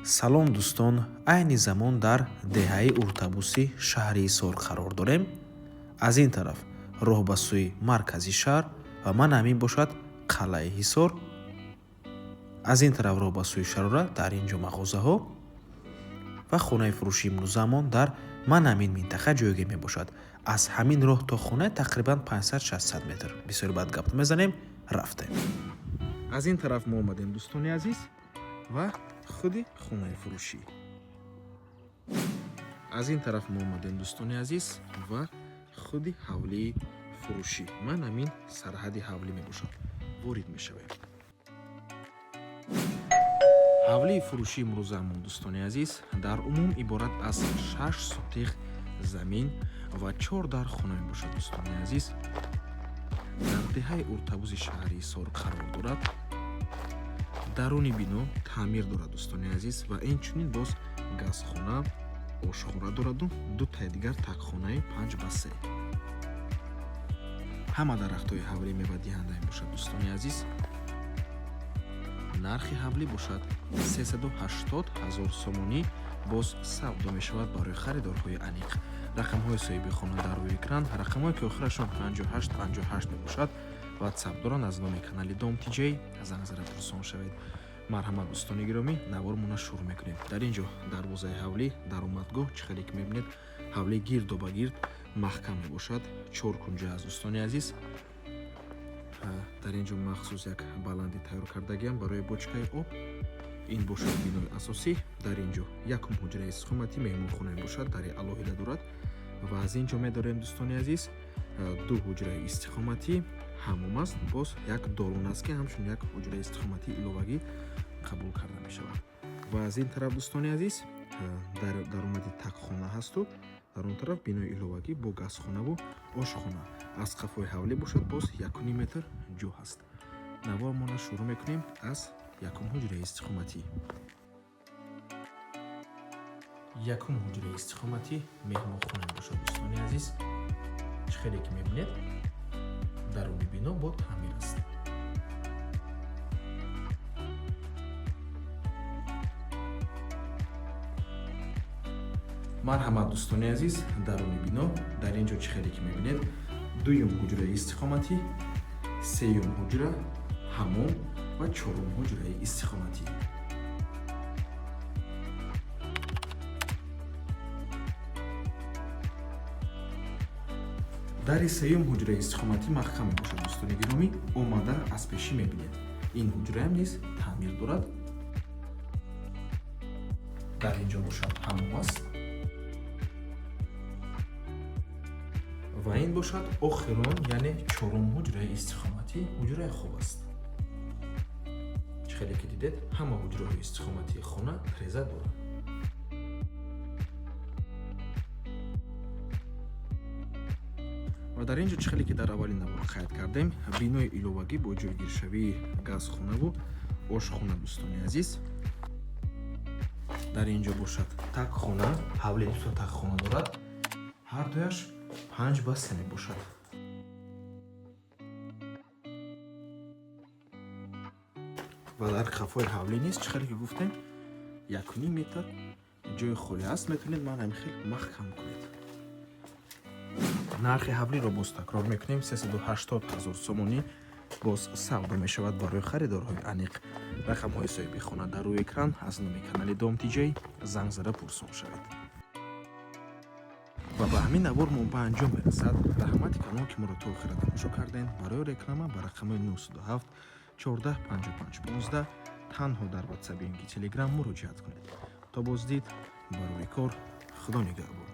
Салом, дӯстон! Айни замон дар деҳаи Уртабуси шаҳри Ҳисор қарор дорем. Аз ин тараф роҳ ба сӯи маркази шаҳр ва ман ҳамин бошад қалъаи Ҳисор. Аз ин тараф роҳ ба сӯи Шарора, дар ин ҷо мағозаҳо ва хонаи фурӯшии имрӯзаамон дар ман ҳамин минтақа ҷойгир мебошад. Аз ҳамин роҳ то хона тақрибан 500-600 метр. Бисёр баъд гап мезанем, рафтем. Аз ин тараф мо омадем, дӯстони азиз, ва худи хонаи фурӯшӣ. Аз ин тараф мо омадем, дӯстони азиз, ва худи ҳавлии фурӯшӣ. Ман ҳамин сарҳади ҳавлӣ мебошад. Ворид мешавем. Ҳавлии фурӯшии имрӯзаамон, дӯстони азиз, дар умум иборат аз 6 сотиқ замин ва 4 дар хона мебошад, дӯстони азиз. Дар деҳаи Уртабузи шаҳри Ҳисор қарор дорад. Даруни бино таъмир дорад, дӯстони азиз, ва инчунин боз газхона, ошхона дораду ду таи дигар такхонаи 5 ба 3. Ҳама дарахтҳои ҳавлӣ мевадиҳанда мебошад, дӯстони азиз. Нархи ҳавлӣ бошад 380 ҳазор сомонӣ, боз савдо мешавад барои харидорҳои аниқ. Рақамҳои соҳиби хона дар рӯи экран, рақамҳое ки охирашон 58 58 мебошад, ватсап доранд. Аз номи канали Дом Тиҷей занг зада пурсон шавед. Марҳамат, дӯстони гиромӣ, навормона шурӯъ мекунем. Дар ин ҷо дарвозаи ҳавлӣ, даромадгоҳ. Чӣ хеле ки мебинед, ҳавлӣ гирду ба гирд маҳкам мебошад, чор кунҷа аст, дӯстони азиз. Дар ин ҷо махсус як баландӣ тайёр кардагиам барои бочкаи об. Ин бошад бинои асосӣ. Дар ин ҷо якум ҳуҷраи истиқоматӣ, меҳмонхона мебошад, дари алоҳида дорад. Ва аз ин ҷо медорем, дӯстони азиз, ду ҳуҷраи истиқоматӣ, ҳамом аст, боз як долон аст, ки ҳамчун як ҳуҷраи истиқоматӣ иловагӣ қабул карда мешавад. Ва аз ин тараф, дӯстони азиз, дар даромади такхона ҳасту дар он тараф бинои иловагӣ бо газхонаву ошхона. Аз қафои ҳавлӣ бошад боз 1,5 метр ҷо ҳаст. Навормона шурӯъ мекунем аз якум ҳуҷраи истиқоматӣ. Якум ҳуҷраи истиқоматӣ меҳмонхона мебошад, дӯстони азиз. Чӣ хеле ки мебинед, даруни бино бо таъмир аст. Марҳамат, дӯстони азиз, даруни бино. Дар ин ҷо, чӣ хеле ки мебинед, дуюм ҳуҷраи истиқоматӣ, сеюм ҳуҷра, ҳамом ва чорум ҳуҷраи истиқоматӣ. Дари сеюм ҳуҷраи истиқоматӣ маҳкам мебошад, дӯстони гиромӣ. Омада аз пешӣ мебинед, ин ҳуҷраам низ таъмир дорад. Дар ин ҷо бошад ҳамом аст ва ин бошад охирон, яъне чорум ҳуҷраи истиқоматӣ, ҳуҷраи хоб аст. Чӣ хеле ки дидед, ҳама ҳуҷраҳои истиқоматии хона треза дорад. Ва дар ин ҷо, чӣ хеле ки дар аввали навор қайд кардем, бинои иловагӣ бо ҷойгиршавии газхонаву ошхона, дӯстони азиз. Дар ин ҷо бошад такхона. Ҳавли дута такхона дорад, ҳар дуяш 5 ба 3 мебошад. Ва дар қафои ҳавлӣ низ, чӣ хеле ки гуфтем, 1,5 метр ҷои холӣ аст, метавонед ман ҳамин хел маҳкам кунед. Нархи ҳавлиро боз такрор мекунем: 380 ҳазор сомонӣ, боз савдо мешавад барои харидорҳои аниқ. Рақамҳои соҳиби хона дар рӯи экран. Аз номи канали Дом Тиҷей занг зада пурсон шавед. Ва ба ҳамин навор мо ба анҷом мерасад. Раҳмати калон, ки моро то охира тамошо кардем. Барои реклама ба рақамҳои 907 14 55 15 танҳо дар ватсап ё ин ки Телеграм муроҷиат кунед. То боздид, барои кор, Худо нигаҳбон.